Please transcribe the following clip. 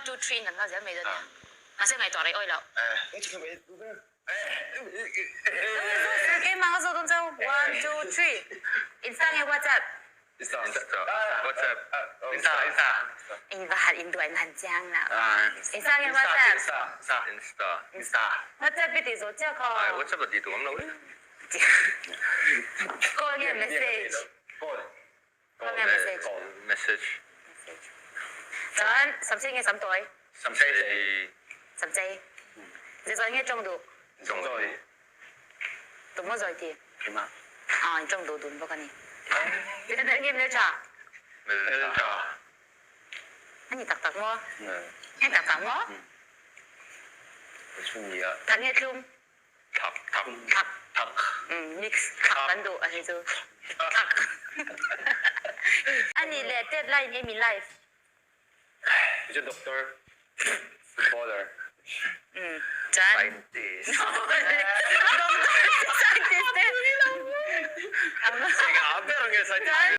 two, three in kan kal zel mai dawn nia. Mahse ngaihtuah rei awi loh. Keimah ka zawh dawn chau. One, two, three. Insta nge WhatsApp? Insta. WhatsApp. Insta. Insta. In va han induah in han chiang lo. Insta nge WhatsApp? Insta. Insta. Insta. WhatsApp i tih zawh chiah kha. Ai WhatsApp a tih tur awm lo e. Call nge message? Call. Call nge message? Message. Message. Chuan samsei nge samtawi? Samsei. Samsei. Zizawi nge tawng duh? Zawng. Tumaw zawi ti? Keimah. Aw in tawng duh dun bawk a ni. Hmel nge hmeltha? Hmeltha. A ni tak tak maw? A ni tak tak maw? Thak nge thlum? Thak. Thak. Thak. Thak. Mix thak kan duh a ni chu. Thak. A nih leh tet laiin emi life? Is a doctor, footballer, Chuan scientist. Doctor, scientist te. Eng a ber nge scientist?